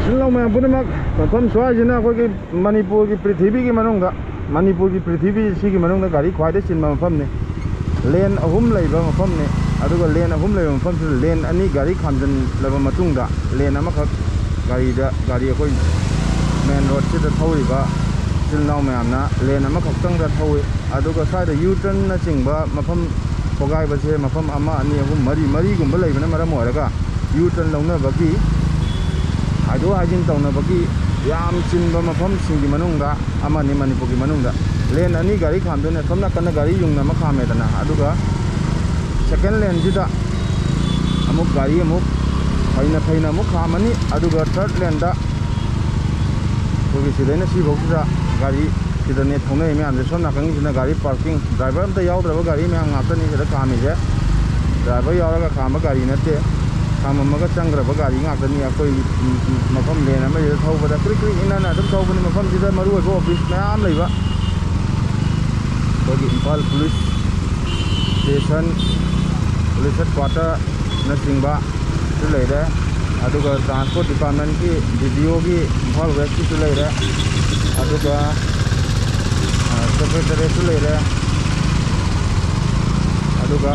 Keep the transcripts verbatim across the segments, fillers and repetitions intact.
ꯏꯆꯤꯜ ꯏꯅꯥꯎ ꯃꯌꯥꯝ ꯄꯨꯝꯅꯃꯛ, ꯃꯐꯝ ꯁ꯭ꯋꯥꯏꯁꯤꯅ ꯑꯩꯈꯣꯏꯒꯤ ꯃꯅꯤꯄꯨꯔꯒꯤ ꯄ꯭ꯔꯤꯊꯤꯕꯤꯒꯤ ꯃꯅꯨꯡꯗ, ꯃꯅꯤꯄꯨꯔꯒꯤ ꯄ꯭ꯔꯤꯊꯤꯕꯤ ꯁꯤꯒꯤ ꯃꯅꯨꯡꯗ ꯒꯥꯔꯤ ꯈ꯭ꯋꯥꯏꯗꯩ ꯆꯤꯟꯕ ꯃꯐꯝꯅꯤ꯫ ꯂꯦꯟ ꯑꯍꯨꯝ ꯂꯩꯕ ꯃꯐꯝꯅꯤ꯫ ꯑꯗꯨꯒ ꯂꯦꯟ ꯑꯍꯨꯝ ꯂꯩꯕ ꯃꯐꯝꯁꯤꯗ ꯂꯦꯟ ꯑꯅꯤ ꯒꯥꯔꯤ ꯈꯥꯝꯖꯤꯜꯂꯕ ꯃꯇꯨꯡꯗ ꯂꯦꯟ ꯑꯃꯈꯛ ꯒꯥꯔꯤꯗ, ꯒꯥꯔꯤ ꯑꯩꯈꯣꯏ ꯃꯦꯟ ꯔꯣꯗꯁꯤꯗ ꯊꯧꯔꯤꯕ ꯏꯆꯤꯜ ꯏꯅꯥꯎ ꯃꯌꯥꯝꯅ ꯂꯦꯟ ꯑꯃꯈꯛꯇꯪꯗ ꯊꯧꯏ꯫ ꯑꯗꯨꯒ ꯁ꯭ꯋꯥꯏꯗ ꯌꯨ ꯇꯔꯟꯅꯆꯤꯡꯕ ꯃꯐꯝ ꯈꯣꯒꯥꯏꯕꯁꯦ ꯃꯐꯝ ꯑꯃ, ꯑꯅꯤ, ꯑꯍꯨꯝ, ꯃꯔꯤ, ꯃꯔꯤꯒꯨꯝꯕ ꯂꯩꯕꯅ ꯃꯔꯝ ꯑꯣꯏꯔꯒ ꯌꯨ ꯇꯔꯟ ꯂꯧꯅꯕꯒꯤ, ꯍꯥꯏꯗꯣꯛ ꯍꯥꯏꯖꯤꯟ ꯇꯧꯅꯕꯒꯤ ꯌꯥꯝ ꯆꯤꯟꯕ ꯃꯐꯝꯁꯤꯡꯒꯤ ꯃꯅꯨꯡꯗ ꯑꯃꯅꯤ꯫ ꯃꯅꯤꯄꯨꯔꯒꯤ ꯃꯅꯨꯡꯗ ꯂꯦꯟ ꯑꯅꯤ ꯒꯥꯔꯤ ꯈꯥꯝꯗꯣꯏꯅꯦ꯫ ꯑꯁꯣꯝ ꯅꯥꯀꯟꯗ ꯒꯥꯔꯤ ꯌꯨꯡꯅ ꯑꯃ ꯈꯥꯝꯃꯦꯗꯅ, ꯑꯗꯨꯒ ꯁꯦꯀꯦꯟ ꯂꯦꯟꯁꯤꯗ ꯑꯃꯨꯛ ꯒꯥꯔꯤ ꯑꯃꯨꯛ ꯐꯩꯅ ꯐꯩꯅ ꯑꯃꯨꯛ ꯈꯥꯝꯃꯅꯤ꯫ ꯑꯗꯨꯒ ꯊꯥꯔꯠ ꯂꯦꯟꯗ ꯑꯩꯈꯣꯏꯒꯤ ꯁꯤꯗꯩꯅ ꯁꯤꯐꯧꯁꯤꯗ ꯒꯥꯔꯤ ꯁꯤꯗꯅꯦ ꯊꯧꯅꯔꯤ ꯃꯌꯥꯝꯁꯦ꯫ ꯁꯣꯝ ꯅꯥꯀꯟꯒꯤꯁꯤꯅ ꯒꯥꯔꯤ ꯄꯥꯔꯀꯤꯡ, ꯗ꯭ꯔꯥꯏꯚꯔ ꯑꯝꯇ ꯌꯥꯎꯗ꯭ꯔꯕ ꯒꯥꯔꯤ ꯃꯌꯥꯝ ꯉꯥꯛꯇꯅꯤ ꯁꯤꯗ ꯈꯥꯝꯃꯤꯁꯦ꯫ ꯗ꯭ꯔꯥꯏꯚꯔ ꯌꯥꯎꯔꯒ ꯈꯥꯝꯕ ꯒꯥꯔꯤ ꯅꯠꯇꯦ, ꯈꯥꯝꯃꯝꯃꯒ ꯆꯪꯈ꯭ꯔꯕ ꯒꯥꯔꯤ ꯉꯥꯛꯇꯅꯤ꯫ ꯑꯩꯈꯣꯏ ꯃꯐꯝ ꯂꯦꯟ ꯑꯃꯁꯤꯗ ꯊꯧꯕꯗ ꯀ꯭ꯔꯤꯛ ꯀ꯭ꯔꯤꯛ ꯏꯟꯅꯅ ꯑꯗꯨꯝ ꯊꯧꯕꯅꯤ꯫ ꯃꯐꯝꯁꯤꯗ ꯃꯔꯨ ꯑꯣꯏꯕ ꯑꯣꯐꯤꯁ ꯃꯌꯥꯝ ꯂꯩꯕ, ꯑꯩꯈꯣꯏꯒꯤ ꯏꯝꯐꯥꯜ ꯄꯨꯂꯤꯁ ꯁ꯭ꯇꯦꯁꯟ, ꯄꯨꯂꯤꯁ ꯍꯦꯗꯀ꯭ꯋꯥꯇꯔꯅꯆꯤꯡꯕ ꯁꯨ ꯂꯩꯔꯦ꯫ ꯑꯗꯨꯒ ꯇ꯭ꯔꯥꯟꯁꯄꯣꯔꯠ ꯗꯤꯄꯥꯔꯠꯃꯦꯟꯀꯤ, ꯗꯤ ꯗꯤ ꯑꯣꯒꯤ ꯏꯝꯐꯥꯜ ꯋꯦꯁꯀꯤꯁꯨ ꯂꯩꯔꯦ꯫ ꯑꯗꯨꯒ ꯁꯦꯀ꯭ꯔꯦꯇꯔꯤꯌꯦꯠꯁꯨ ꯂꯩꯔꯦ꯫ ꯑꯗꯨꯒ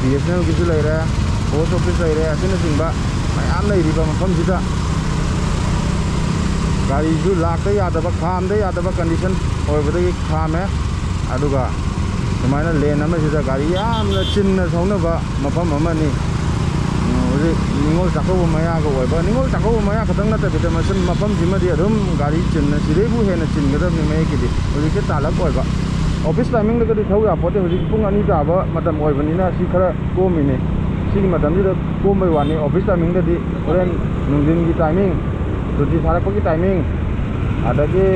ꯕꯤ ꯑꯦꯁ ꯑꯦꯟ ꯑꯦꯜꯒꯤꯁꯨ ꯂꯩꯔꯦ, ꯄꯣꯁ ꯑꯣꯐꯤꯁ ꯂꯩꯔꯦ, ꯑꯁꯤꯅꯆꯤꯡꯕ ꯃꯌꯥꯝ ꯂꯩꯔꯤꯕ ꯃꯐꯝꯁꯤꯗ ꯒꯥꯔꯤꯁꯨ ꯂꯥꯛꯇ ꯌꯥꯗꯕ, ꯈꯥꯝꯗ ꯌꯥꯗꯕ ꯀꯟꯗꯤꯁꯟ ꯑꯣꯏꯕꯗꯒꯤ ꯈꯥꯝꯃꯦ꯫ ꯑꯗꯨꯒ ꯁꯨꯃꯥꯏꯅ ꯂꯦꯟ ꯑꯃꯁꯤꯗ ꯒꯥꯔꯤ ꯌꯥꯝꯅ ꯆꯤꯟꯅ ꯊꯧꯅꯕ ꯃꯐꯝ ꯑꯃꯅꯤ꯫ ꯍꯧꯖꯤꯛ ꯅꯤꯉꯣꯜ ꯆꯥꯛꯀꯧꯕ ꯃꯌꯥꯒ ꯑꯣꯏꯕ, ꯅꯤꯉꯣꯜ ꯆꯥꯛꯀꯧꯕ ꯃꯌꯥ ꯈꯛꯇꯪ ꯅꯠꯇꯕꯤꯗ ꯃꯁꯤ ꯃꯐꯝꯁꯤꯃꯗꯤ ꯑꯗꯨꯝ ꯒꯥꯔꯤ ꯆꯤꯟꯅ, ꯁꯤꯗꯩꯕꯨ ꯍꯦꯟꯅ ꯆꯤꯟꯒꯗꯕꯅꯤ ꯃꯌꯦꯛꯀꯤꯗꯤ꯫ ꯍꯧꯖꯤꯛꯁꯦ ꯇꯥꯂꯛ ꯑꯣꯏꯕ꯫ ꯑꯣꯐꯤꯁ ꯇꯥꯏꯃꯤꯡꯗꯒꯗꯤ ꯊꯧ ꯌꯥꯄꯣꯠꯇꯦ꯫ ꯍꯧꯖꯤꯛ ꯄꯨꯡ ꯑꯅꯤ ꯇꯥꯕ ꯃꯇꯝ ꯑꯣꯏꯕꯅꯤꯅ ꯁꯤ ꯈꯔ ꯀꯣꯝꯃꯤꯅꯦ꯫ ꯁꯤꯒꯤ ꯃꯇꯝꯁꯤꯗ ꯀꯣꯝꯕꯩ ꯋꯥꯅꯤ꯫ ꯑꯣꯐꯤꯁ ꯇꯥꯏꯃꯤꯡꯗꯗꯤ ꯍꯣꯔꯦꯟ ꯅꯨꯡꯊꯤꯟꯒꯤ ꯇꯥꯏꯃꯤꯡ, ꯁꯨꯇꯤ ꯊꯥꯔꯛꯄꯒꯤ ꯇꯥꯏꯃꯤꯡ, ꯑꯗꯒꯤ,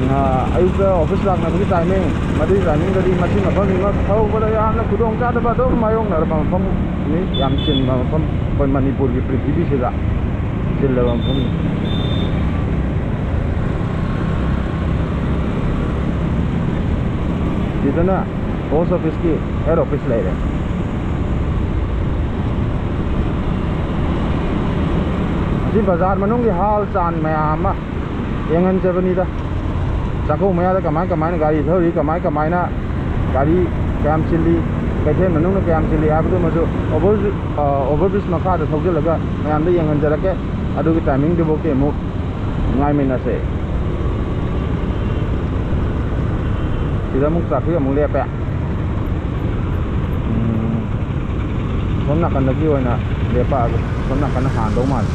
ꯑ, ꯑꯌꯨꯛꯇ ꯑꯣꯐꯤꯁ ꯂꯥꯛꯅꯕꯒꯤ ꯇꯥꯏꯃꯤꯡ, ꯃꯗꯨꯒꯤ ꯇꯥꯏꯃꯤꯡꯗꯗꯤ ꯃꯁꯤ ꯃꯐꯝꯁꯤꯃ ꯊꯧꯕꯗ ꯌꯥꯝꯅ ꯈꯨꯗꯣꯡꯆꯥꯗꯕ ꯑꯗꯨꯝ ꯃꯥꯌꯣꯛꯅꯔꯕ ꯃꯐꯝꯅꯤ꯫ ꯌꯥꯝ ꯆꯤꯟꯕ ꯃꯐꯝ, ꯑꯩꯈꯣꯏ ꯃꯅꯤꯄꯨꯔꯒꯤ ꯄ꯭ꯔꯤꯊꯤꯕꯤꯁꯤꯗ ꯆꯤꯜꯂꯕ ꯃꯐꯝꯅꯤ꯫ ꯁꯤꯗꯅ ꯄꯣꯁ ꯑꯣꯐꯤꯁꯀꯤ ꯍꯦꯗ ꯑꯣꯐꯤꯁ ꯂꯩꯔꯦ꯫ ꯁꯤ ꯕꯖꯥꯔ ꯃꯅꯨꯡꯒꯤ ꯍꯥꯜ ꯆꯥꯟ ꯃꯌꯥꯝ ꯑꯃ ꯌꯦꯡꯍꯟꯖꯕꯅꯤꯗ꯫ ꯆꯥꯛꯀꯧ ꯃꯌꯥꯗ ꯀꯃꯥꯏ ꯀꯃꯥꯏꯅ ꯒꯥꯔꯤ ꯊꯧꯔꯤ, ꯀꯃꯥꯏ ꯀꯃꯥꯏꯅ ꯒꯥꯔꯤ ꯀꯌꯥꯝ ꯆꯤꯜꯂꯤ, ꯀꯩꯊꯦꯜ ꯃꯅꯨꯡꯗ ꯀꯌꯥꯝ ꯆꯤꯜꯂꯤ ꯍꯥꯏꯕꯗꯨꯃꯁꯨ ꯑꯣꯚꯔ, ꯑ, ꯑꯣꯚꯔ ꯕ꯭ꯔꯤꯖ ꯃꯈꯥꯗ ꯊꯧꯖꯤꯜꯂꯒ ꯃꯌꯥꯝꯗ ꯌꯦꯡꯍꯟꯖꯔꯛꯀꯦ꯫ ꯑꯗꯨꯒꯤ ꯇꯥꯏꯃꯤꯡꯗꯨꯐꯥꯎꯗꯤ ꯑꯃꯨꯛ ꯉꯥꯏꯃꯤꯟꯅꯁꯦ꯫ ꯁꯤꯗ ꯑꯃꯨꯛ ꯇ꯭ꯔꯥꯐꯤꯛ ꯑꯃꯨꯛ ꯂꯦꯞꯄꯦ꯫ ꯎꯝ, ꯁꯣꯝ ꯅꯥꯀꯟꯗꯒꯤ ꯑꯣꯏꯅ ꯂꯦꯞꯄꯛꯑꯒꯦ꯫ ꯁꯣꯝ ꯅꯥꯀꯟꯗ ꯍꯥꯟꯗꯧ ꯃꯥꯜꯂꯦ꯫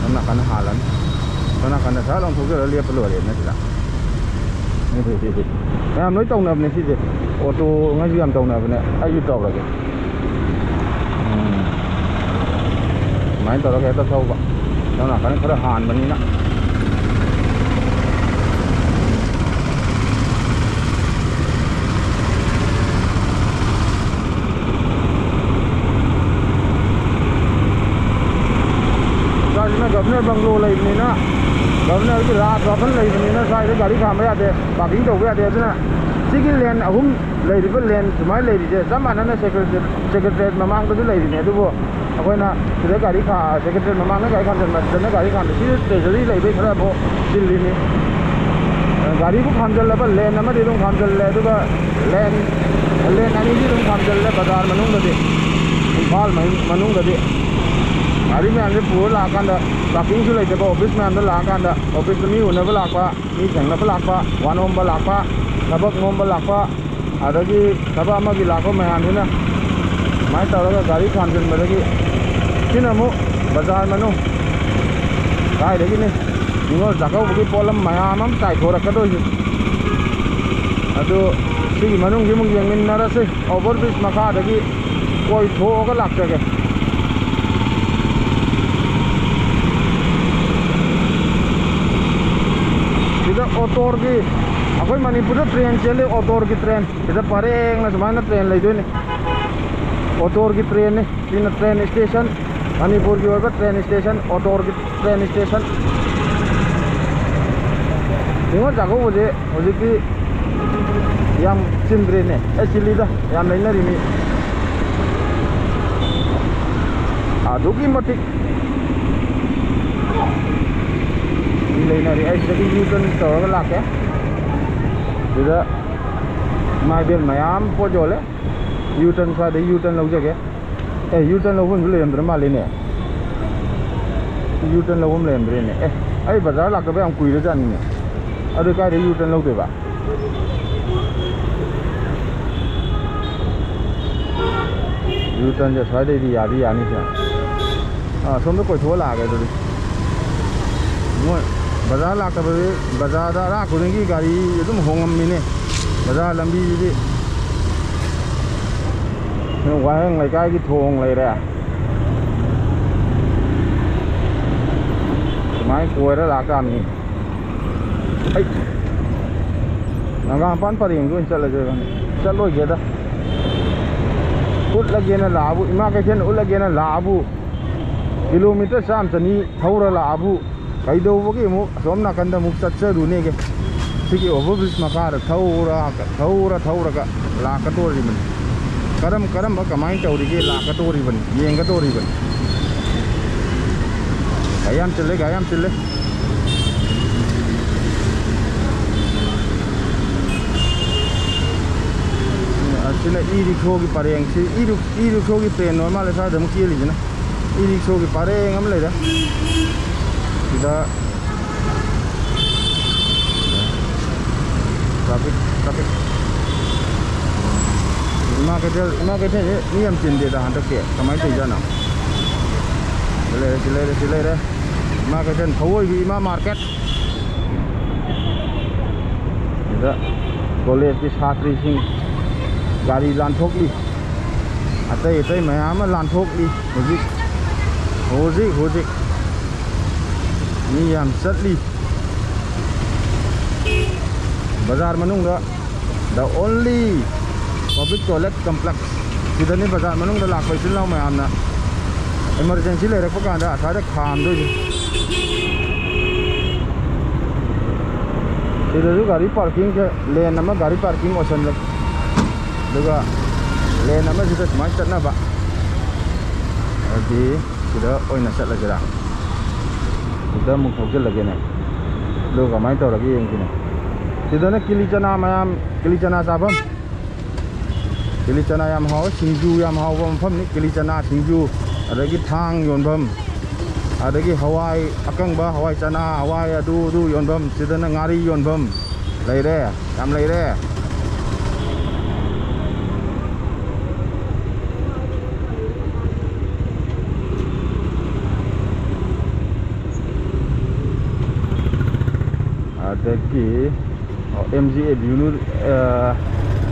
ꯁꯣꯝ ꯅꯥꯀꯟꯗ ꯍꯥꯜꯂꯅꯤ꯫ ꯁꯣꯝ ꯅꯥꯀꯟꯗ ꯁꯠ ꯂꯥꯎ ꯊꯧꯖꯤꯜꯂꯒ ꯂꯦꯞꯄ ꯂꯣꯏꯔꯦꯅ ꯁꯤꯗ꯫ ꯃꯌꯥꯝ ꯂꯣꯏ ꯇꯧꯅꯕꯅꯦ ꯁꯤꯁꯦ꯫ ꯑꯣꯇꯣꯉꯩꯁꯨ ꯌꯥꯝ ꯇꯧꯅꯕꯅꯦ꯫ ꯑꯩꯁꯨ ꯇꯧꯔꯒꯦ꯫ ꯎꯝ꯫ ꯁꯨꯃꯥꯏꯅ ꯇꯧꯔꯒ ꯍꯦꯛꯇ ꯊꯧꯕ꯫ ꯁꯣꯝ ꯅꯥꯀꯟ ꯈꯔ ꯍꯥꯟꯕꯅꯤꯅ꯫ ꯁ꯭ꯋꯥꯏꯁꯤꯅ ꯒꯚꯔꯅꯔ ꯕꯪꯒ꯭ꯂꯣ ꯂꯩꯕꯅꯤꯅ, ꯒꯚꯔꯅꯔꯒꯤ ꯔꯥꯖ ꯚꯕꯟ ꯂꯩꯕꯅꯤꯅ ꯁ꯭ꯋꯥꯏꯗ ꯒꯥꯔꯤ ꯈꯥꯝꯕ ꯌꯥꯗꯦ, ꯄꯥꯔꯀꯤꯡ ꯇꯧꯕ ꯌꯥꯗꯦ꯫ ꯑꯗꯨꯅ ꯁꯤꯒꯤ ꯂꯦꯟ ꯑꯍꯨꯝ ꯂꯩꯔꯤꯕ ꯂꯦꯟ ꯁꯨꯃꯥꯏꯅ ꯂꯩꯔꯤꯁꯦ ꯆꯞ ꯃꯥꯟꯅꯅ ꯁꯦꯀ꯭ꯔꯦꯇꯔꯤ-, ꯁꯦꯀ꯭ꯔꯦꯇꯔꯤꯌꯦꯠ ꯃꯃꯥꯡꯗꯁꯨ ꯂꯩꯔꯤꯅꯦ꯫ ꯑꯗꯨꯕꯨ ꯑꯩꯈꯣꯏꯅ ꯁꯤꯗ ꯒꯥꯔꯤ ꯈꯥ-, ꯁꯦꯀ꯭ꯔꯦꯇꯔꯤꯌꯦꯠ ꯃꯃꯥꯡꯗ ꯒꯥꯔꯤ ꯈꯥꯝꯖꯟꯕ, ꯁꯤꯗꯅ ꯒꯥꯔꯤ ꯈꯥꯝꯕ, ꯁꯤꯁꯨ ꯇ꯭ꯔꯦꯖꯔꯤ ꯂꯩꯕꯩ ꯈꯔ ꯑꯃꯨꯛ ꯆꯤꯜꯂꯤꯅꯤ꯫ ꯒꯥꯔꯤꯕꯨ ꯈꯥꯝꯖꯜꯂꯕ ꯂꯦꯟ ꯑꯃꯗꯤ ꯑꯗꯨꯝ ꯈꯥꯝꯖꯜꯂꯦ, ꯑꯗꯨꯒ ꯂꯦꯟ, ꯂꯦꯟ ꯑꯅꯤꯗꯤ ꯑꯗꯨꯝ ꯈꯥꯝꯖꯜꯂꯦ ꯕꯖꯥꯔ ꯃꯅꯨꯡꯗꯗꯤ, ꯏꯝꯐꯥꯜ ꯃꯅꯨꯡ-, ꯃꯅꯨꯡꯗꯗꯤ꯫ ꯒꯥꯔꯤ ꯃꯌꯥꯝꯁꯦ ꯄꯨꯔ ꯂꯥꯛꯑꯀꯥꯟꯗ ꯄꯥꯔꯀꯤꯡꯁꯨ ꯂꯩꯇꯕ, ꯑꯣꯐꯤꯁ ꯃꯌꯥꯝꯗ ꯂꯥꯛꯑꯀꯥꯟꯗ ꯑꯣꯐꯤꯁꯇ ꯃꯤ ꯎꯅꯕ ꯂꯥꯛꯄ, ꯃꯤ ꯊꯦꯡꯅꯕ ꯂꯥꯛꯄ, ꯋꯥ ꯅꯣꯝꯕ ꯂꯥꯛꯄ, ꯊꯕꯛ ꯅꯣꯝꯕ ꯂꯥꯛꯄ, ꯑꯗꯒꯤ ꯊꯕꯛ ꯑꯃꯒꯤ ꯂꯥꯛꯄ ꯃꯌꯥꯝꯁꯤꯅ ꯁꯨꯃꯥꯏꯅ ꯇꯧꯔꯒ ꯒꯥꯔꯤ ꯈꯥꯝꯖꯤꯟꯕꯗꯒꯤ ꯁꯤꯅ ꯑꯃꯨꯛ ꯕꯖꯥꯔ ꯃꯅꯨꯡ ꯀꯥꯏꯗꯒꯤꯅꯤ ꯅꯤꯉꯣꯜ ꯆꯥꯛꯀꯧꯕꯒꯤ ꯄꯣꯠꯂꯝ ꯃꯌꯥꯝ ꯑꯃ ꯆꯥꯏꯊꯣꯔꯛꯀꯗꯣꯏꯁꯦ꯫ ꯑꯗꯨ ꯁꯤꯒꯤ ꯃꯅꯨꯡꯁꯤ ꯑꯃꯨꯛ ꯌꯦꯡꯃꯤꯟꯅꯔꯁꯤ꯫ ꯑꯣꯚꯔ ꯕ꯭ꯔꯤꯖ ꯃꯈꯥꯗꯒꯤ ꯀꯣꯏꯊꯣꯛꯑꯒ ꯂꯥꯛꯆꯒꯦ꯫ ꯁꯤꯗ ꯑꯣꯇꯣꯔꯒꯤ, ꯑꯩꯈꯣꯏ ꯃꯅꯤꯄꯨꯔꯗ ꯇ꯭ꯔꯦꯟ ꯆꯦꯜꯂꯤ, ꯑꯣꯇꯣꯔꯒꯤ ꯇ꯭ꯔꯦꯟ꯫ ꯁꯤꯗ ꯄꯔꯦꯡꯅ ꯁꯨꯃꯥꯏꯅ ꯇ꯭ꯔꯦꯟ ꯂꯩꯗꯣꯏꯅꯤ꯫ ꯑꯣꯇꯣꯔꯒꯤ ꯇ꯭ꯔꯦꯟꯅꯤ꯫ ꯁꯤꯅ ꯇ꯭ꯔꯦꯟ ꯁ꯭ꯇꯦꯁꯟ, ꯃꯅꯤꯄꯨꯔꯒꯤ ꯑꯣꯏꯕ ꯇ꯭ꯔꯦꯟ ꯁ꯭ꯇꯦꯁꯟ, ꯑꯣꯇꯣꯔꯒꯤ ꯇ꯭ꯔꯦꯟ ꯁ꯭ꯇꯦꯁꯟ꯫ ꯅꯤꯉꯣꯜ ꯆꯥꯛꯀꯧꯕꯁꯦ ꯍꯧꯖꯤꯛꯇꯤ ꯌꯥꯝ ꯆꯤꯟꯗ꯭ꯔꯦꯅꯦ꯫ ꯑꯦ, ꯆꯤꯜꯂꯤꯗ, ꯌꯥꯝ ꯂꯩꯅꯔꯤ ꯃꯤ꯫ ꯑꯗꯨꯛꯀꯤ ꯃꯇꯤꯛ ꯂꯩꯅꯔꯤ꯫ ꯑꯩ ꯁꯤꯗꯒꯤ ꯌꯨ ꯇꯔꯟ ꯇꯧꯔꯒ ꯂꯥꯛꯀꯦ꯫ ꯁꯤꯗ ꯏꯃꯥ ꯏꯕꯦꯟ ꯃꯌꯥꯝ ꯄꯣꯠ ꯌꯣꯜꯂꯦ꯫ ꯌꯨ ꯇꯔꯟ, ꯁ꯭ꯋꯥꯏꯗ ꯌꯨ ꯇꯔꯟ ꯂꯧꯖꯒꯦ꯫ ꯑꯦ, ꯌꯨ ꯇꯔꯟ ꯂꯧꯐꯝꯁꯨ ꯂꯩꯔꯝꯗ꯭ꯔ ꯃꯥꯜꯂꯦꯅꯦ꯫ ꯌꯨ ꯇꯔꯟ ꯂꯧꯐꯝ ꯂꯩꯔꯝꯗ꯭ꯔꯦꯅꯦ꯫ ꯑꯦ, ꯑꯩ ꯕꯖꯥꯔ ꯂꯥꯛꯇꯕ ꯌꯥꯝ ꯀꯨꯏꯔꯖꯥꯠꯅꯤꯅꯦ꯫ ꯑꯗꯨ ꯀꯥꯏꯗ ꯌꯨ ꯇꯔꯟ ꯂꯧꯗꯣꯏꯕ? ꯌꯨ ꯇꯔꯟꯁꯦ ꯁ꯭ꯋꯥꯏꯗꯩꯗꯤ ꯌꯥꯗꯤ ꯌꯥꯅꯤ ꯁꯤꯅ꯫ ꯑꯥ, ꯁꯣꯝꯗ ꯀꯣꯏꯊꯣꯛꯑ ꯂꯥꯛꯑꯒꯦ ꯑꯗꯨꯗꯤ꯫ ꯃꯣꯏ ꯕꯖꯥꯔ ꯂꯥꯛꯇꯕꯗꯤ, ꯕꯖꯥꯔꯗ ꯑꯔꯥꯛ ꯈꯨꯗꯤꯡꯒꯤ ꯒꯥꯔꯤ ꯑꯗꯨꯝ ꯍꯣꯡꯉꯝꯃꯤꯅꯦ꯫ ꯕꯖꯥꯔ ꯂꯝꯕꯤꯁꯤꯗꯤ ꯋꯥꯍꯦꯡ ꯂꯩꯀꯥꯏꯒꯤ ꯊꯣꯡ ꯂꯩꯔꯦ꯫ ꯁꯨꯃꯥꯏꯅ ꯀꯣꯏꯔ ꯂꯥꯛꯇꯥꯕꯅꯤ꯫ ꯑꯩ ꯅꯒꯥꯝꯄꯥꯟ ꯄꯔꯦꯡꯗ ꯑꯣꯏꯅ ꯆꯠꯂꯁꯦ ꯏꯕꯥꯅꯤ꯫ ꯆꯠꯂꯣꯏꯒꯦꯗ꯫ ꯎꯠꯂꯒꯦꯅ ꯂꯥꯛꯑꯕꯨ, ꯏꯃꯥ ꯀꯩꯊꯦꯜ ꯎꯠꯂꯒꯦꯅ ꯂꯥꯛꯑꯕꯨ, ꯀꯤꯂꯣꯃꯤꯇꯔ ꯆꯥꯝ ꯆꯅꯤ ꯊꯧꯔ ꯂꯥꯛꯑꯕꯨ, ꯀꯩꯗꯧꯕꯒꯤ ꯑꯃꯨꯛ ꯑꯁꯣꯝ ꯅꯥꯀꯟꯗ ꯑꯃꯨꯛ ꯆꯠꯆꯔꯨꯅꯦꯒꯦ? ꯁꯤꯒꯤ over bridge ꯃꯈꯥꯗ ꯊꯧꯔ, ꯊꯧꯔ, ꯊꯧꯔꯒ ꯂꯥꯛꯀꯗꯣꯔꯤꯕꯅꯤ꯫ ꯀꯔꯝ ꯀꯔꯝꯕ ꯀꯃꯥꯏꯅ ꯇꯧꯔꯤꯒꯦ ꯂꯥꯛꯀꯗꯣꯔꯤꯕꯅꯤ, ꯌꯦꯡꯒꯗꯣꯔꯤꯕꯅꯤ꯫ ꯒꯥꯔꯤ ꯌꯥꯝ ꯆꯤꯜꯂꯦ, ꯒꯥꯔꯤ ꯌꯥꯝ ꯆꯤꯜꯂꯦ꯫ ꯑꯁꯤꯅ E ꯔꯤꯛꯁꯣꯒꯤ ꯄꯔꯦꯡꯁꯤ, E Rig-, E ꯔꯤꯛꯁꯣꯒꯤ train ꯑꯣꯏꯔ ꯃꯥꯜꯂꯦ ꯁ꯭ꯋꯥꯏꯗ ꯑꯃꯨꯛ ꯆꯦꯜꯂꯤꯁꯤꯅ꯫ ꯏ ꯔꯤꯛꯁꯣꯒꯤ ꯄꯔꯦꯡ ꯑꯃ ꯂꯩꯔꯦ꯫ ꯁꯤꯗ traffic, traffic꯫ ꯏꯃꯥ ꯀꯩꯊꯦꯜ, ꯏꯃꯥ ꯀꯩꯊꯦꯜꯁꯦ ꯃꯤ ꯌꯥꯝ ꯆꯤꯟꯗꯦꯗ ꯍꯟꯗꯛꯇꯤ꯫ ꯀꯃꯥꯏꯅ ꯇꯧꯔꯤꯖꯥꯠꯅꯣ? ꯁꯤ ꯂꯩꯔꯦ, ꯁꯤ ꯂꯩꯔꯦ, ꯁꯤ ꯂꯩꯔꯦ꯫ ꯏꯃꯥ ꯀꯩꯊꯦꯜ, ꯊꯧꯑꯣꯏꯕꯤ ꯏꯃꯥ ꯃꯥꯔꯀꯦꯠ꯫ ꯁꯤꯗ ꯀꯣꯂꯦꯖꯀꯤ ꯁꯥꯇ꯭ꯔꯤꯁꯤꯡ ꯒꯥꯔꯤ ꯂꯥꯟꯊꯣꯛꯂꯤ꯫ ꯑꯇꯩ ꯑꯇꯩ ꯃꯌꯥꯝ ꯑꯃ ꯂꯥꯟꯊꯣꯛꯂꯤ꯫ ꯍꯧꯖꯤꯛ, ꯍꯧꯖꯤꯛ, ꯍꯧꯖꯤꯛ ꯃꯤ ꯌꯥꯝ ꯆꯠꯂꯤ꯫ ꯕꯖꯥꯔ ꯃꯅꯨꯡꯗ the only public toilet complex ꯁꯤꯗꯅꯤ ꯕꯖꯥꯔ ꯃꯅꯨꯡꯗ ꯂꯥꯛꯄ ꯏꯆꯤꯜ ꯏꯅꯥꯎ ꯃꯌꯥꯝꯅ emergency ꯂꯩꯔꯛꯄ ꯀꯥꯟꯗ ꯑꯁ꯭ꯋꯥꯏꯗ ꯈꯥꯝꯗꯣꯏꯁꯦ꯫ ꯁꯤꯗꯁꯨ ꯒꯥꯔꯤ ꯄꯥꯔꯀꯤꯡꯁꯦ, ꯂꯦꯟ ꯑꯃ ꯒꯥꯔꯤ ꯄꯥꯔꯀꯤꯡ ꯑꯣꯏꯁꯟꯕ, ꯑꯗꯨꯒ ꯂꯦꯟ ꯑꯃꯁꯤꯗ ꯁꯨꯃꯥꯏꯅ ꯆꯠꯅꯕ꯫ ꯑꯗꯨꯗꯤ ꯁꯤꯗ ꯑꯣꯏꯅ ꯆꯠꯂꯁꯤꯔꯥ? ꯁꯤꯗ ꯑꯃꯨꯛ ꯊꯧꯖꯤꯜꯂꯒꯦꯅꯦ꯫ ꯑꯗꯨ ꯀꯃꯥꯏꯅ ꯇꯧꯔꯒꯦ ꯌꯦꯡꯁꯤꯅꯦ꯫ ꯁꯤꯗꯅ ꯀꯤꯂꯤ ꯆꯅꯥ ꯃꯌꯥꯝ, ꯀꯤꯂꯤ ꯆꯅꯥ ꯆꯥꯐꯝ꯫ ꯀꯤꯂꯤ ꯆꯅꯥ ꯌꯥꯝ ꯍꯥꯎꯋꯦ, ꯁꯤꯡꯖꯨ ꯌꯥꯝ ꯍꯥꯎꯕ ꯃꯐꯝꯅꯤ꯫ ꯀꯤꯂꯤ ꯆꯅꯥ ꯁꯤꯡꯖꯨ, ꯑꯗꯒꯤ ꯊꯥꯡ ꯌꯣꯟꯐꯝ, ꯑꯗꯒꯤ ꯍꯋꯥꯏ ꯑꯀꯪꯕ, ꯍꯋꯥꯏ ꯆꯅꯥ, ꯍꯋꯥꯏ ꯑꯗꯨ ꯑꯗꯨ ꯌꯣꯟꯐꯝ꯫ ꯁꯤꯗꯅ ꯉꯥꯔꯤ ꯌꯣꯟꯐꯝ ꯂꯩꯔꯦ, ꯌꯥꯝ ꯂꯩꯔꯦ꯫ ꯑꯗꯒꯤ M G avenue,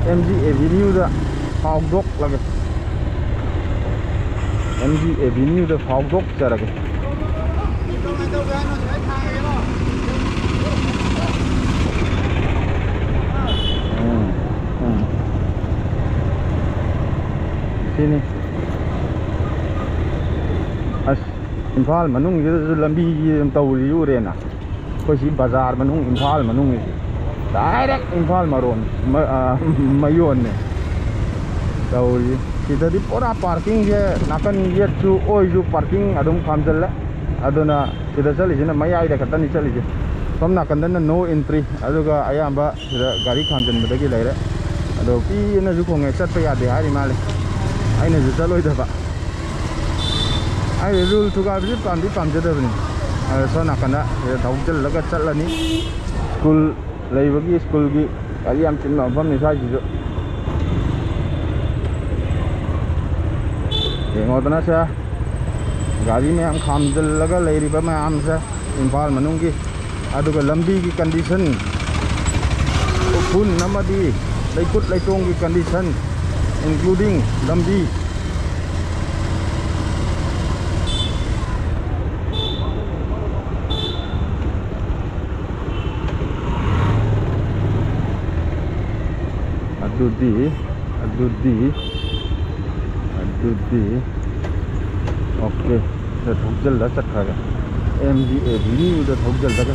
M G ꯑꯦꯚꯤꯅ꯭ꯌꯨꯗ ꯐꯥꯎꯗꯣꯛꯂꯒꯦ꯫ ꯑꯦꯝ ꯖꯤ ꯑꯦꯚꯤꯅ꯭ꯌꯨꯗ ꯐꯥꯎꯗꯣꯛꯆꯔꯒꯦ꯫ ꯎꯝ, ꯎꯝ꯫ ꯁꯤꯅꯤ꯫ ꯑꯁ, ꯏꯝꯐꯥꯜ ꯃꯅꯨꯡꯁꯤꯗꯁꯨ ꯂꯝꯕꯤꯁꯤ ꯑꯗꯨꯝ ꯇꯧꯔꯤ ꯎꯔꯦꯅ꯫ ꯑꯩꯈꯣꯏ ꯁꯤ ꯕꯖꯥꯔ ꯃꯅꯨꯡ, ꯏꯝꯐꯥꯜ ꯃꯅꯨꯡꯒꯤꯁꯦ꯫ Direct ꯏꯝꯐꯥꯜ ꯃꯔꯣꯟ, ꯃ-, ꯑ, ꯃꯌꯣꯟꯅꯦ ꯇꯧꯔꯤꯁꯦ꯫ ꯁꯤꯗꯗꯤ ꯄꯨꯔꯥ ꯄꯥꯔꯀꯤꯡꯁꯦ ꯅꯥꯀꯟ ꯌꯦꯠꯁꯨ ꯑꯣꯏꯁꯨ ꯄꯥꯔꯀꯤꯡ ꯑꯗꯨꯝ ꯈꯥꯝꯖꯜꯂꯦ꯫ ꯑꯗꯨꯅ ꯁꯤꯗ ꯆꯠꯂꯤꯁꯤꯅ ꯃꯌꯥꯏꯗ ꯈꯛꯇꯅꯤ ꯆꯠꯂꯤꯁꯦ꯫ ꯁꯣꯝ ꯅꯥꯀꯟꯗꯅ no entry, ꯑꯗꯨꯒ ꯑꯌꯥꯝꯕ ꯁꯤꯗ ꯒꯥꯔꯤ ꯈꯥꯝꯖꯟꯕꯗꯒꯤ ꯂꯩꯔꯦ꯫ ꯑꯗꯣ ꯄꯤꯑꯅꯁꯨ ꯈꯣꯡꯉꯦ, ꯆꯠꯄ ꯌꯥꯗꯦ ꯍꯥꯏꯔꯤ ꯃꯥꯜꯂꯦ꯫ ꯑꯩꯅꯁꯨ ꯆꯠꯂꯣꯏꯗꯕ꯫ ꯑꯩ rule ꯊꯨꯒꯥꯏꯕꯁꯤ ꯄꯥꯝꯗꯤ ꯄꯥꯝꯖꯗꯕꯅꯤ꯫ ꯑꯗꯣ ꯁꯣꯝ ꯅꯥꯀꯟꯗ ꯁꯤꯗ ꯊꯧꯖꯤꯜꯂꯒ ꯆꯠꯂꯅꯤ꯫ ꯁ꯭ꯀꯨꯜ ꯂꯩꯕꯒꯤ, ꯁ꯭ꯀꯨꯜꯒꯤ ꯒꯥꯔꯤ ꯌꯥꯝ ꯆꯤꯟꯕ ꯃꯐꯝꯅꯤ ꯁ꯭ꯋꯥꯏꯁꯤꯁꯨ꯫ ꯌꯦꯡꯉꯣꯗꯅ ꯁꯦ, ꯒꯥꯔꯤ ꯃꯌꯥꯝ ꯈꯥꯝꯖꯤꯜꯂꯒ ꯂꯩꯔꯤꯕ ꯃꯌꯥꯝꯁꯦ ꯏꯝꯐꯥꯜ ꯃꯅꯨꯡꯒꯤ꯫ ꯑꯗꯨꯒ ꯂꯝꯕꯤꯒꯤ condition, ꯎꯐꯨꯟ ꯑꯃꯗꯤ ꯂꯩꯀꯨꯠ ꯂꯩꯇꯣꯡꯒꯤ condition, including ꯂꯝꯕꯤ꯫ ꯑꯗꯨꯗꯤ, ꯑꯗꯨꯗꯤ, ꯑꯗꯨꯗꯤ, okay, ꯁꯤꯗ ꯊꯧꯖꯤꯜꯂ ꯆꯠꯈ꯭ꯔꯒꯦ꯫ ꯑꯦꯝ ꯖꯤ ꯑꯦꯚꯤꯅ꯭ꯌꯨꯗ ꯊꯧꯖꯤꯜꯂꯒ,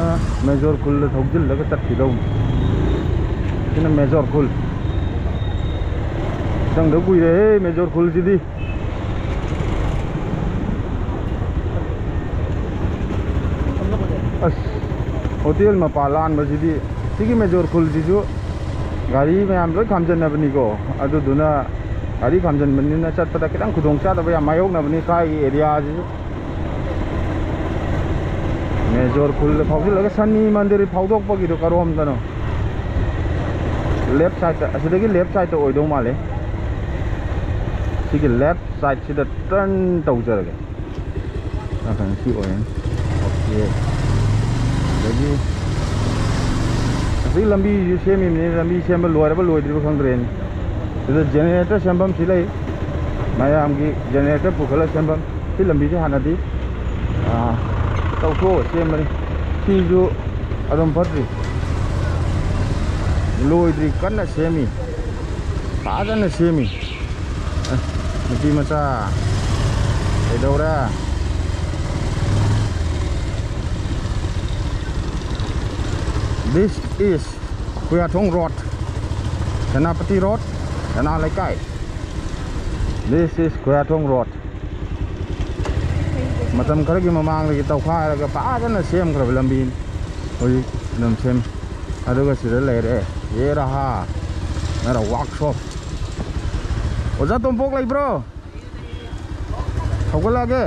ꯑ, ꯃꯦꯖꯣꯔ ꯈꯨꯜꯗ ꯊꯧꯖꯤꯜꯂꯒ ꯆꯠꯈꯤꯗꯧꯅꯤ꯫ ꯁꯤꯅ ꯃꯦꯖꯣꯔ ꯈꯨꯜ꯫ ꯆꯪꯗ ꯀꯨꯏꯔꯦꯍꯦ ꯃꯦꯖꯣꯔ ꯈꯨꯜꯁꯤꯗꯤ꯫ ꯑꯁ, ꯍꯣꯇꯦꯜ ꯃꯄꯥ ꯂꯥꯟꯕꯁꯤꯗꯤ, ꯁꯤꯒꯤ ꯃꯦꯖꯣꯔ ꯈꯨꯜꯁꯤꯁꯨ ꯒꯥꯔꯤ ꯃꯌꯥꯝ ꯂꯣꯏ ꯈꯥꯝꯖꯟꯅꯕꯅꯤꯀꯣ꯫ ꯑꯗꯨꯗꯨꯅ ꯒꯥꯔꯤ ꯈꯥꯝꯖꯟꯕꯅꯤꯅ ꯆꯠꯄꯗ ꯈꯤꯇꯪ ꯈꯨꯗꯣꯡ ꯆꯥꯗꯕ ꯌꯥꯝ ꯃꯥꯌꯣꯛꯅꯕꯅꯤ ꯁ꯭ꯋꯥꯏꯒꯤ ꯑꯦꯔꯤꯌꯥꯁꯤꯁꯨ꯫ ꯃꯦꯖꯣꯔ ꯈꯨꯜꯗ ꯐꯥꯎꯖꯤꯜꯂꯒ ꯁꯅꯤ ꯃꯟꯗꯤꯔ ꯐꯥꯎꯗꯣꯛꯄꯒꯤꯗꯣ ꯀꯔꯣꯝꯗꯅꯣ? ꯂꯦꯐ ꯁꯥꯏꯠꯇ, ꯑꯁꯤꯗꯒꯤ ꯂꯦꯐ ꯁꯥꯏꯠꯇ ꯑꯣꯏꯗꯧ ꯃꯥꯜꯂꯦ꯫ ꯁꯤꯒꯤ ꯂꯦꯐ ꯁꯥꯏꯠꯁꯤꯗ ꯇꯔꯟ ꯇꯧꯖꯔꯒꯦ꯫ ꯅꯥꯀꯟ ꯁꯤ ꯑꯣꯏꯔꯅꯤ꯫ ꯑꯣꯀꯦ꯫ ꯑꯗꯒꯤ ꯉꯁꯤ ꯂꯝꯕꯤꯁꯨ ꯁꯦꯝꯃꯤꯕꯅꯤ, ꯂꯝꯕꯤ ꯁꯦꯝꯕ ꯂꯣꯏꯔꯕ ꯂꯣꯏꯗ꯭ꯔꯤꯕ ꯈꯪꯗ꯭ꯔꯦꯅꯦ꯫ ꯁꯤꯗ ꯖꯦꯅꯦꯔꯦꯇꯔ ꯁꯦꯝꯐꯝ ꯁꯤ ꯂꯩ, ꯃꯌꯥꯝꯒꯤ ꯖꯦꯅꯦꯔꯦꯇꯔ ꯄꯨꯈꯠꯂ ꯁꯦꯝꯐꯝ꯫ ꯁꯤ ꯂꯝꯕꯤꯁꯦ ꯍꯥꯟꯅꯗꯤ, ꯑꯥ, ꯇꯧꯊꯣꯛꯑꯒ ꯁꯦꯝꯕꯅꯤ꯫ ꯁꯤꯁꯨ ꯑꯗꯨꯝ ꯐꯠꯇ꯭ꯔꯤ, ꯂꯣꯏꯗ꯭ꯔꯤ, ꯀꯟꯅ ꯁꯦꯝꯃꯤ꯫ ꯐꯖꯅ ꯁꯦꯝꯃꯤ꯫ ꯑꯦ, ꯅꯨꯄꯤ ꯃꯆꯥ, ꯀꯩꯗꯧꯔꯦ? This is Khuyathong road, Senapati road, ꯁꯅꯥ ꯂꯩꯀꯥꯏ꯫ This is Khuyathong road. ꯃꯇꯝ ꯈꯔꯒꯤ ꯃꯃꯥꯡꯗꯒꯤ ꯇꯧꯈꯥꯏꯔꯒ ꯐꯖꯅ ꯁꯦꯝꯈ꯭ꯔꯕ ꯂꯝꯕꯤꯅꯤ꯫ ꯍꯧꯖꯤꯛ ꯑꯗꯨꯝ ꯁꯦꯝꯃꯤ꯫ ꯑꯗꯨꯒ ꯁꯤꯗ ꯂꯩꯔꯦ, ꯌꯦ ꯔꯍꯥ, ꯅꯔ ꯋꯥꯛꯁꯣꯞ꯫ ꯑꯣꯖꯥ ꯇꯣꯝꯄꯣꯛ ꯂꯩꯕ꯭ꯔꯣ? ꯍꯧꯒꯠꯂꯛꯑꯒꯦ꯫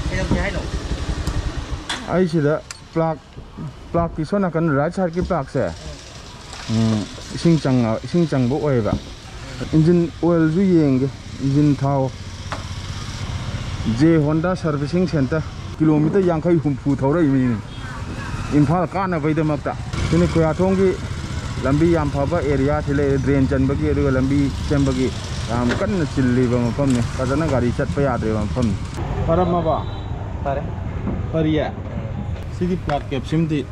ꯀꯩꯗꯧꯁꯦ ꯍꯥꯏꯅꯣ? ꯑꯩ ꯁꯤꯗ ꯄ꯭ꯂꯥꯛ, ꯄ꯭ꯂꯥꯛꯀꯤ ꯁꯣꯝ ꯅꯥꯀꯟ ꯔꯥꯏꯠ ꯁꯥꯏꯠꯀꯤ ꯄ꯭ꯂꯥꯛꯁꯦ, ꯎꯝ, ꯏꯁꯤꯡ ꯆꯪꯉ-, ꯏꯁꯤꯡ ꯆꯪꯕ ꯑꯣꯏꯌꯦꯕ꯫ ꯏꯟꯖꯤꯟ ꯑꯣꯏꯜꯁꯨ ꯌꯦꯡꯒꯦ, ꯏꯟꯖꯤꯟ ꯊꯥꯎ꯫ J Honda servicing centre, kilometre ꯌꯥꯡꯈꯩ ꯍꯨꯝꯐꯨ ꯊꯧꯔꯛꯏ ꯃꯤꯅꯤ ꯏꯝꯐꯥꯜ ꯀꯥꯅꯕꯩꯗꯃꯛꯇ꯫ ꯁꯤꯅꯤ ꯈꯨꯌꯥꯊꯣꯡꯒꯤ ꯂꯝꯕꯤ ꯌꯥꯝ ꯐꯕ ꯑꯦꯔꯤꯌꯥꯁꯤ ꯂꯩꯔꯦ, ꯗ꯭ꯔꯦꯟ ꯆꯟꯕꯒꯤ, ꯑꯗꯨꯒ ꯂꯝꯕꯤ ꯁꯦꯝꯕꯒꯤ ꯌꯥꯝ ꯀꯟꯅ ꯆꯤꯜꯂꯤꯕ ꯃꯐꯝꯅꯤ꯫ ꯐꯖꯅ ꯒꯥꯔꯤ ꯆꯠꯄ ꯌꯥꯗ꯭ꯔꯤꯕ ꯃꯐꯝꯅꯤ꯫ ꯐꯔꯝꯃꯕ? ꯐꯔꯦ꯫ ꯐꯔꯤꯌꯦ? ꯎꯝ꯫ ꯁꯤꯒꯤ ꯄ꯭ꯂꯥꯠ ꯀꯦꯞꯁꯤꯃꯗꯤ